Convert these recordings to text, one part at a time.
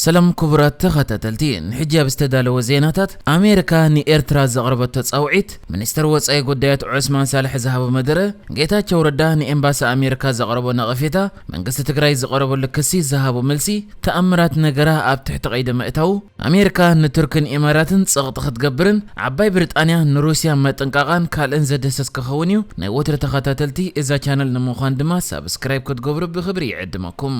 ሰላም ክቡራት ተኸታተልቲ፣ ንሕጂ ኣብ ዝተዳለወ ዜናታት፣ ኣሜሪካ ንኤርትራ ዘቕረበቶ ጻውዒት፣ ሚኒስተር ወጻኢ ጉዳያት ዑስማን ሳልሕ ዝሃቦ መደረ፣ ጌታቸው ረዳ ንኤምባሲ ኣሜሪካ ዘቕረቦ ነቐፌታ፣ መንግስቲ ትግራይ ዝቐረበሉ ክሲ ዝሃቦ መልሲ፣ ተኣምራት ነገራ ኣብ ትሕቲ ቀይዲ ምእታዉ፣ ኣሜሪካ ንቱርክን ኢማራትን ጸቕጢ ክትገብርን፣ ዓባይ ብሪጣንያ ንሩስያ መጥንቃቓን ካልእን ዘድህሰስ ክኸውን እዩ። ናይ ወትሩ ተኸታተልቲ እዛ ቻነል ንምዃን ድማ ሳብስክራይብ ክትገብሩ ብኽብሪ ይዕድመኩም።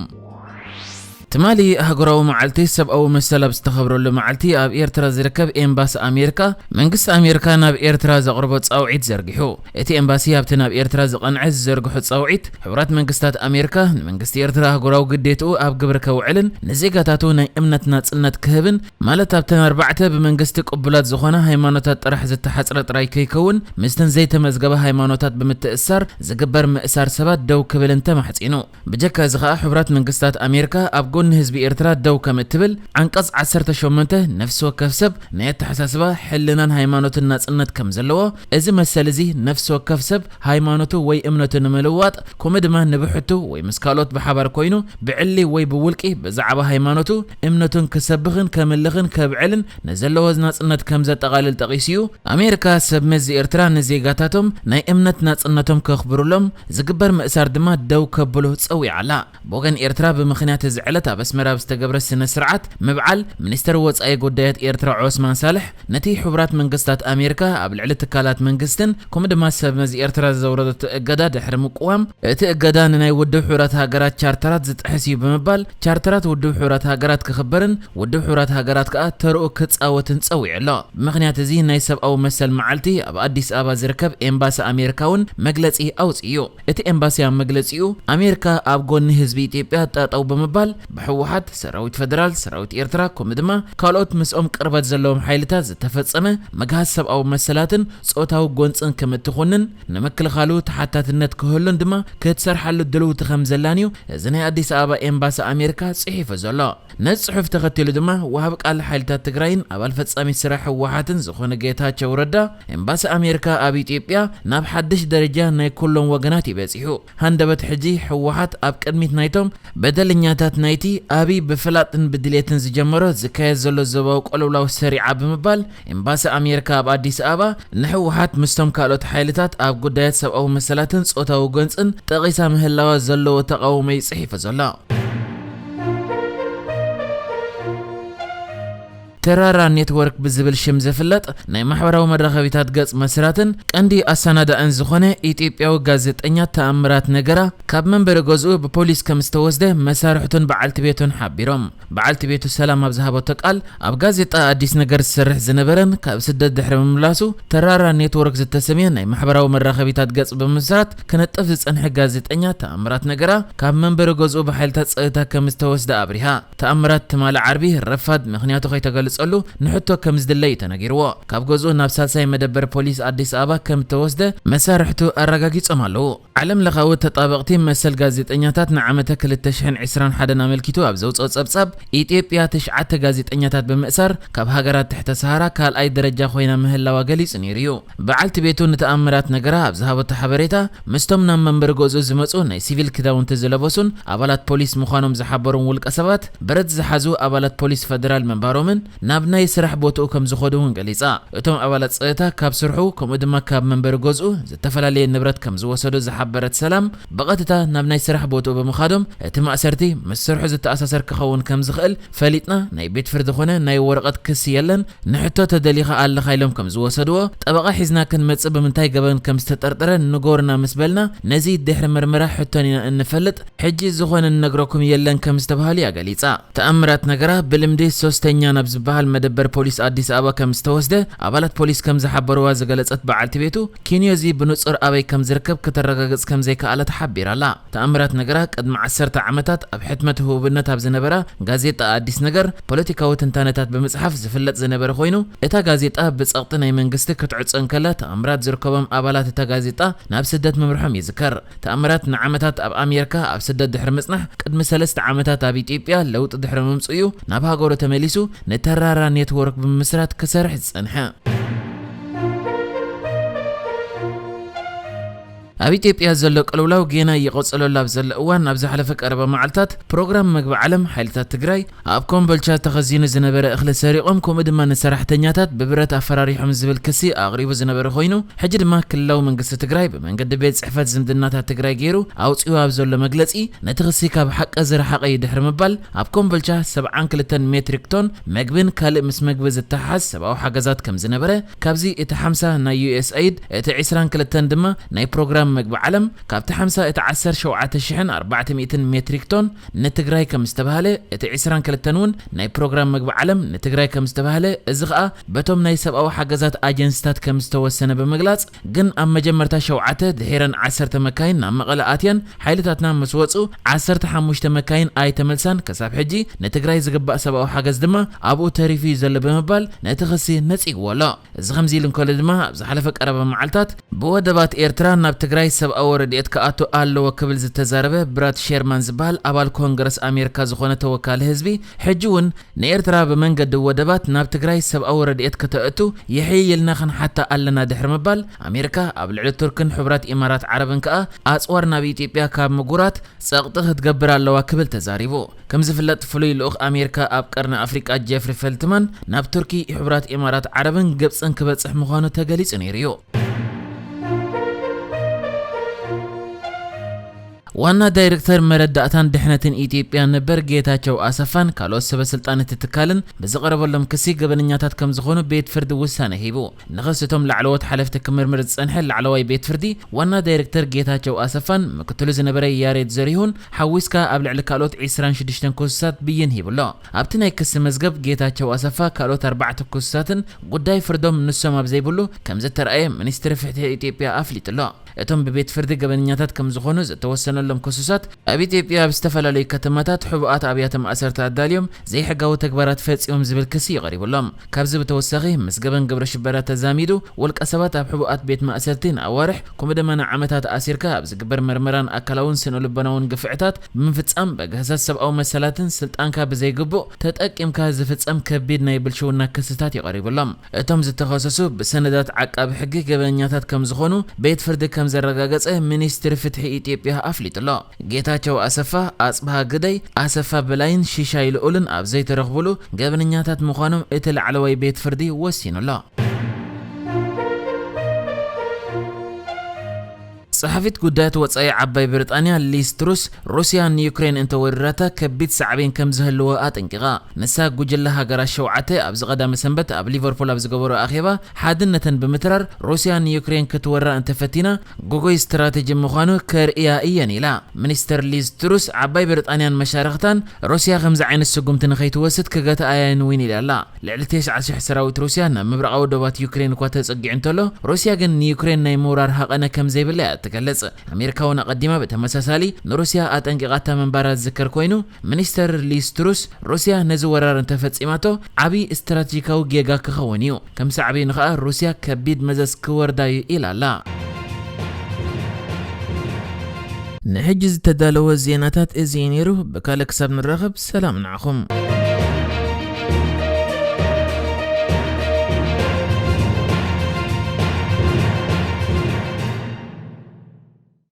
ትማሊ ኣህጉራዊ መዓልቲ ሰብኣዊ መሰል ኣብ ዝተኸብረሉ መዓልቲ፣ ኣብ ኤርትራ ዝርከብ ኤምባሲ ኣሜሪካ፣ መንግስቲ ኣሜሪካ ናብ ኤርትራ ዘቕርቦ ጻውዒት ዘርጊሑ። እቲ ኤምባሲ ኣብቲ ናብ ኤርትራ ዝቐንዐ ዝዘርግሖ ጻውዒት፣ ሕቡራት መንግስታት ኣሜሪካ ንመንግስቲ ኤርትራ ኣህጉራዊ ግዴትኡ ኣብ ግብሪ ከውዕልን ንዜጋታቱ ናይ እምነት ናጽነት ክህብን፣ ማለት ኣብተን ኣርባዕተ ብመንግስቲ ቅቡላት ዝኾና ሃይማኖታት ጥራሕ ዝተሓጽረ ጥራይ ከይከውን፣ ምስተን ዘይተመዝገባ ሃይማኖታት ብምትእስሳር ዝግበር ምእሳር ሰባት ደው ክብልን ተማሕጺኑ። ብጀካ እዚ ኸኣ፣ ሕቡራት መንግስታት ኣሜሪካ ኣብ ጎኒ ህዝቢ ኤርትራ ደው ከም እትብል፣ ዓንቀጽ ዓሰርተ ሸሞንተ ነፍሲ ወከፍ ሰብ ናይ ኣተሓሳስባ፣ ሕልናን ሃይማኖትን ናጽነት ከም ዘለዎ፣ እዚ መሰል እዚ ነፍሲ ወከፍ ሰብ ሃይማኖቱ ወይ እምነቱ ንምልዋጥ፣ ከምኡ ድማ ንብሕቱ ወይ ምስ ካልኦት ብሓባር ኮይኑ ብዕሊ ወይ ብውልቂ ብዛዕባ ሃይማኖቱ፣ እምነቱን ክሰብኽን ከምልኽን ከብዕልን ንዘለዎ ናጽነት ከም ዘጠቓልል ጠቒሱ እዩ። ኣሜሪካ ሰብ መዚ ኤርትራ ንዜጋታቶም ናይ እምነት ናጽነቶም ከኽብሩሎም፣ ዝግበር ምእሳር ድማ ደው ከብሎ ጸዊዓ ኣላ። ብወገን ኤርትራ፣ ብምኽንያት እዚ ዕለት ኣብ ኣስመራ ኣብ ዝተገብረ ስነ ስርዓት ምብዓል፣ ሚኒስተር ወጻኢ ጉዳያት ኤርትራ ዖስማን ሳልሕ፣ ነቲ ሕቡራት መንግስታት ኣሜሪካ ኣብ ልዕሊ ትካላት መንግስትን ከምኡ ድማ ሰብ መዚ ኤርትራ ዘውረደቶ እገዳ ድሕሪ ምቅዋም፣ እቲ እገዳ ንናይ ውድብ ሕቡራት ሃገራት ቻርተራት ዝጥሕስ እዩ ብምባል፣ ቻርተራት ውድብ ሕቡራት ሃገራት ክኽበርን ውድብ ሕቡራት ሃገራት ከኣ ተርኡ ክጻወትን ጸዊዑ ኣሎ። ብምኽንያት እዚ ናይ ሰብኣዊ መሰል መዓልቲ፣ ኣብ ኣዲስ ኣበባ ዝርከብ ኤምባሲ ኣሜሪካ እውን መግለጺ ኣውጺኡ እዩ። እቲ ኤምባሲ ኣብ መግለጺኡ፣ ኣሜሪካ ኣብ ጎኒ ህዝቢ ኢትዮጵያ ጠጠው ብምባል፣ ብህወሓት፣ ሰራዊት ፈደራል፣ ሰራዊት ኤርትራ፣ ከምኡ ድማ ካልኦት ምስኦም ቅርበት ዘለዎም ሓይልታት ዝተፈጸመ ምግሃስ ሰብኣዊ መሰላትን ጾታዊ ጎንጽን ከም እትኾንን፣ ንምክልኻሉ ተሓታትነት ክህሉን ድማ ክትሰርሓሉ ድልውቲ ከም ዘላን እዩ እዚ ናይ ኣዲስ ኣበባ ኤምባሲ ኣሜሪካ ጽሒፉ ዘሎ። ነዚ ጽሑፍ ተኸቲሉ ድማ፣ ወሃቢ ቃል ሓይልታት ትግራይን ኣባል ፈጻሚ ስራሕ ህወሓትን ዝኾነ ጌታቸው ረዳ፣ ኤምባሲ ኣሜሪካ ኣብ ኢትዮጵያ ናብ ሓድሽ ደረጃ ናይ ኩሎም ወገናት እዩ በጺሑ። ሃንደበት ሕጂ ህወሓት ኣብ ቅድሚት ናይቶም በደለኛታት ናይቲ ኣብይ ብፍላጥን ብድሌትን ዝጀመሮ ዝካየድ ዘሎ ዞባዊ ቅልውላው ሰሪዓ ብምባል፣ ኤምባሲ ኣሜሪካ ኣብ ኣዲስ ኣበባ ንህወሓት ምስቶም ካልኦት ሓይልታት ኣብ ጉዳያት ሰብኣዊ መሰላትን ጾታዊ ጎንጽን ጠቒሳ ምህላዋ ዘለዎ ተቓውሞ እዩ ጽሒፉ ዘሎ። ተራራ ኔትወርክ ብዝብል ሽም ዝፍለጥ ናይ ማሕበራዊ መራኸቢታት ገጽ መስራትን ቀንዲ ኣሰናዳእን ዝኾነ ኢትዮጵያዊ ጋዜጠኛ ተኣምራት ነገራ፣ ካብ መንበሪ ገዝኡ ብፖሊስ ከም ዝተወስደ መሳርሕቱን በዓልቲ ቤቱን ሓቢሮም። በዓልቲ ቤቱ ሰላም ኣብ ዝሃበቶ ቃል፣ ኣብ ጋዜጣ ኣዲስ ነገር ዝሰርሕ ዝነበረን ካብ ስደት ድሕሪ ምምላሱ ተራራ ኔትወርክ ዝተሰምየ ናይ ማሕበራዊ መራኸቢታት ገጽ ብምስራት ክነጥፍ ዝጸንሐ ጋዜጠኛ ተኣምራት ነገራ፣ ካብ መንበሪ ገዝኡ ብሓይልታት ጸጥታ ከም ዝተወስደ ኣብሪሃ። ተኣምራት ትማሊ ዓርቢ ረፋድ ምኽንያቱ ከይተገልጸሉ ንሕቶ ከም ዝድለ እዩ ተነጊርዎ። ካብ ገዝኡ ናብ ሳልሳይ መደበር ፖሊስ ኣዲስ ኣበባ ከም ዝተወስደ መሳርሕቱ ኣረጋጊጾም ኣለዉ። ዓለም ለኻዊ ተጣበቕቲ መሰል ጋዜጠኛታት ንዓመተ ክልተ ሽሕን ዕስራን ሓደን ኣመልኪቱ ኣብ ዘውፅኦ ጸብጻብ፣ ኢትዮጵያ ትሽዓተ ጋዜጠኛታት ብምእሳር ካብ ሃገራት ትሕተ ሰሃራ ካልኣይ ደረጃ ኮይና ምህላዋ ገሊጹ ነይሩ እዩ። በዓልቲ ቤቱ ንተኣምራት ነገራ ኣብ ዝሃበቶ ሓበሬታ፣ ምስቶም ናብ መንበሪ ገዝኡ ዝመጹ ናይ ሲቪል ክዳውንቲ ዝለበሱን ኣባላት ፖሊስ ምዃኖም ዝሓበሩን ውልቀ ሰባት፣ ብረት ዝሓዙ ኣባላት ፖሊስ ፈደራል ምንባሮምን ናብ ናይ ስራሕ ቦትኡ ከም ዝኸዱ እውን ገሊጻ። እቶም ኣባላት ጸጥታ ካብ ስርሑ ከምኡ ድማ ካብ መንበሪ ገዝኡ ዝተፈላለየ ንብረት ከም ዝወሰዱ ዝሓበረት ሰላም፣ ብቐጥታ ናብ ናይ ስራሕ ቦትኡ ብምኻዶም፣ እቲ ማእሰርቲ ምስ ስርሑ ዝተኣሳሰር ክኸውን ከም ዝኽእል ፈሊጥና፣ ናይ ቤት ፍርዲ ኾነ ናይ ወረቐት ክሲ የለን፣ ንሕቶ ተደሊኻ ኣለኻ ኢሎም ከም ዝወሰድዎ፣ ጠበቓ ሒዝና ክንመጽእ ብምንታይ ገበን ከም ዝተጠርጠረ ንገሩና ምስ በልና፣ ነዚ ድሕሪ ምርመራ ሕቶን ኢና እንፈልጥ፣ ሕጂ ዝኾነ ንነግረኩም የለን ከም ዝተባሃሉ እያ ገሊጻ። ተኣምራት ነገራ ብልምዲ ሶስተኛ ናብ ዝበሃል መደበር ፖሊስ ኣዲስ ኣበባ ከም ዝተወስደ ኣባላት ፖሊስ ከም ዝሓበርዋ ዝገለጸት በዓልቲ ቤቱ፣ ኪንዮዚ ብንጹር ኣበይ ከም ዝርከብ ክተረጋግጽ ከም ዘይከኣለት ሓቢራ ኣላ። ተኣምራት ነገራ ቅድሚ ዓሰርተ ዓመታት ኣብ ሕትመት ህቡብነት ኣብ ዝነበራ ጋዜጣ ኣዲስ ነገር ፖለቲካዊ ትንታነታት ብምጽሓፍ ዝፍለጥ ዝነበረ ኮይኑ፣ እታ ጋዜጣ ብጸቕጢ ናይ መንግስቲ ክትዕጾ እንከላ፣ ተኣምራት ዝርከቦም ኣባላት እታ ጋዜጣ ናብ ስደት ምምርሖም ይዝከር። ተኣምራት ንዓመታት ኣብ ኣሜሪካ ኣብ ስደት ድሕሪ ምጽናሕ፣ ቅድሚ ሰለስተ ዓመታት ኣብ ኢትዮጵያ ለውጢ ድሕሪ ምምጽኡ እዩ ናብ ሃገሩ ተመሊሱ ንተራራ ኔትወርክ ብምምስራት ክሰርሕ ዝጸንሐ። ኣብ ኢትዮጵያ ዘሎ ቅልውላው ጌና ይቐጸለሉ ኣብ ዘሎ እዋን፣ ኣብ ዝሓለፈ ቀረባ መዓልታት ፕሮግራም መግቢ ዓለም ሓይልታት ትግራይ ኣብ ኮምቦልቻ ተኸዚኑ ዝነበረ እኽሊ ሰሪቖም፣ ከምኡ ድማ ንሰራሕተኛታት ብብረት ኣፈራሪሖም ዝብል ክሲ ኣቕሪቡ ዝነበረ ኮይኑ፣ ሕጂ ድማ ክልላዊ መንግስቲ ትግራይ ብመንገዲ ቤት ጽሕፈት ዝምድናታት ትግራይ ገይሩ ኣውጺኡ ኣብ ዘሎ መግለጺ፣ ነቲ ክሲ ካብ ሓቂ ዝረሓቐ እዩ ድሕሪ ምባል፣ ኣብ ኮምቦልቻ ሰብዓን ክልተን ሜትሪክ ቶን መግብን ካልእ ምስ መግቢ ዝተሓሓዝ ሰብኣዊ ሓገዛት ከም ዝነበረ፣ ካብዚ እቲ ሓምሳ ናይ ዩ ኤስ ኤይድ፣ እቲ ዕስራን ክልተን ድማ ናይ ፕሮግራም መግቢ ዓለም፣ ካብቲ ሓምሳ እቲ ዓሰርተ ሸውዓተ ሽሕን ኣርባዕተ ሚእትን ሜትሪክ ቶን ንትግራይ ከም ዝተባህለ፣ እቲ ዕስራን ክልተን እውን ናይ ፕሮግራም መግቢ ዓለም ንትግራይ ከም ዝተባህለ፣ እዚ ኸኣ በቶም ናይ ሰብኣዊ ሓገዛት ኣጀንስታት ከም ዝተወሰነ ብምግላጽ፣ ግን ኣብ መጀመርታ ሸውዓተ ድሒረን ዓሰርተ መካይን ናብ መቐለ ኣትየን፣ ሓይልታትና ምስ ወጹ ዓሰርተ ሓሙሽተ መካይን ኣይተመልሳን፣ ክሳብ ሕጂ ንትግራይ ዝግባእ ሰብኣዊ ሓገዝ ድማ ኣብኡ ተሪፉ እዩ ዘሎ ብምባል ነቲ ክሲ ነጺግዎ ኣሎ። እዚ ከምዚ ኢሉ እንከሎ ድማ፣ ኣብ ዝሓለፈ ቀረባ መዓልታት ብወደባት ኤርትራ ናብ ትግራይ ሰብኣዊ ረድኤት ክኣቱ ኣለዎ ክብል ዝተዛረበ ብራድ ሼርማን ዝበሃል ኣባል ኮንግረስ ኣሜሪካ ዝኾነ ተወካሊ ህዝቢ፣ ሕጂ እውን ንኤርትራ ብመንገዲ ወደባት ናብ ትግራይ ሰብኣዊ ረድኤት ከተእቱ ይሕይልና ክንሓታ ኣለና ድሕሪ ምባል፣ ኣሜሪካ ኣብ ልዕሊ ቱርክን ሕቡራት ኢማራት ዓረብን ከኣ ኣጽዋር ናብ ኢትዮጵያ ካብ ምጉራት ጸቕጢ ክትገብር ኣለዋ ክብል ተዛሪቡ። ከም ዝፍለጥ፣ ፍሉይ ልኡኽ ኣሜሪካ ኣብ ቀርኒ ኣፍሪቃ ጀፍሪ ፈልትማን ናብ ቱርኪ፣ ሕቡራት ኢማራት ዓረብን ግብጽን ክበጽሕ ምዃኑ ተገሊጹ ነይሩ እዩ። ዋና ዳይሬክተር መረዳእታን ድሕነትን ኢትዮጵያ ነበር ጌታቸው ኣሰፋን ካልኦት ሰበ ስልጣን እቲ ትካልን ብዝቐረበሎም ክሲ ገበነኛታት ከም ዝኾኑ ቤት ፍርዲ ውሳነ ሂቡ። ንኽሲ እቶም ላዕለዎት ሓለፍቲ ክምርምር ዝጸንሐ ላዕለዋይ ቤት ፍርዲ፣ ዋና ዳይሬክተር ጌታቸው ኣሰፋን ምክትሉ ዝነበረ ያሬድ ዘሪሁን ሓዊስካ ኣብ ልዕሊ ካልኦት ዕስራን ሽዱሽተን ክሱሳት ብይን ሂቡ ኣሎ። ኣብቲ ናይ ክሲ መዝገብ ጌታቸው ኣሰፋ ካልኦት ኣርባዕተ ክሱሳትን ጉዳይ ፍርዶም ንሶም ኣብ ዘይብሉ ከም ዝተረኣየ ሚኒስትሪ ፍትሒ ኢትዮጵያ ኣፍሊጡ ኣሎ። እቶም ብቤት ፍርዲ ገበነኛታት ከም ዝኾኑ ዝተወሰነሎም ክሱሳት፣ ኣብ ኢትዮጵያ ኣብ ዝተፈላለዩ ከተማታት ሕቡኣት ኣብያተ ማእሰርቲ ኣዳልዮም ዘይሕጋዊ ተግባራት ፈጺሞም ዝብል ክሲ እዩ ቀሪቡሎም። ካብዚ ብተወሳኺ፣ ምስ ገበን ግብረ ሽበራ ተዛሚዱ፣ ውልቀ ሰባት ኣብ ሕቡኣት ቤት ማእሰርቲ ንኣዋርሕ፣ ከምኡ ድማ ንዓመታት ኣሲርካ ኣብ ዝግበር መርመራን ኣካላውን ስነ ልቦናውን ግፍዕታት ብምፍጻም፣ በግህሰት ሰብኣዊ መሰላትን ስልጣንካ ብዘይግቡእ ተጠቂምካ ዝፍጸም ከቢድ ናይ ብልሽውና ክስታት እዩ ቀሪቡሎም። እቶም ዝተኸሰሱ ብሰነዳት ዓቃቢ ሕጊ ገበነኛታት ከም ዝኾኑ ቤት ፍርዲ ከም ዘረጋገጸ ሚኒስትሪ ፍትሒ ኢትዮጵያ ኣፍሊጡ ኣሎ። ጌታቸው ኣሰፋ፣ ኣጽብሃ ግደይ፣ ኣሰፋ በላይን ሽሻይ ልኡልን ኣብ ዘይተረኽቡሉ ገበነኛታት ምዃኖም እቲ ላዕለዋይ ቤት ፍርዲ ወሲኑ ኣሎ። ጸሓፊት ጉዳያት ወጻኢ ዓባይ ብሪጣንያ ሊዝ ትሩስ፣ ሩስያ ንዩክሬን እንተወሪራታ ከቢድ ሳዕቤን ከም ዝህልዎ ኣጠንቂቓ። ንሳ ጉጅለ ሃገራት ሸውዓተ ኣብዚ ቀዳመ ሰንበት ኣብ ሊቨርፑል ኣብ ዝገበሮ ኣኼባ፣ ሓድነተን ብምትራር፣ ሩስያ ንዩክሬን ክትወራ እንተፈቲና፣ ግጉይ ስትራተጂ ምዃኑ ከርእያ እየን ኢላ። ሚኒስተር ሊዝ ትሩስ፣ ዓባይ ብሪጣንያን መሻርኽታን ሩስያ ከምዚ ዓይነት ስጉምቲ ንኸይትወስድ ክገትኣያ እየን እውን ኢላ ኣላ። ልዕሊ ተስዓ ሽሕ ሰራዊት ሩስያ ናብ ምብራቓዊ ዶባት ዩክሬን እኳ ተጸጊዑ እንተሎ፣ ሩስያ ግን ንዩክሬን ናይ ምውራር ሃቐነ ከም ዘይብላ እያ እትገልጽ። ኣሜሪካ እውን ኣቐዲማ ብተመሳሳሊ ንሩስያ ኣጠንቂቓታ ምንባራ ዝዝከር ኮይኑ፣ ሚኒስተር ሊዝ ትሩስ፣ ሩስያ ነዚ ወራር እንተፈጺማቶ፣ ዓቢ ስትራተጂካዊ ጌጋ ክኸውን እዩ። ከም ሳዕቤኑ ከኣ ሩስያ ከቢድ መዘዝ ክወርዳ እዩ ኢላ ኣላ። ንሕጂ ዝተዳለወ ዜናታት እዚ እዩ ነይሩ። ብካልእ ክሳብ ንራኸብ፣ ሰላም ንዓኹም።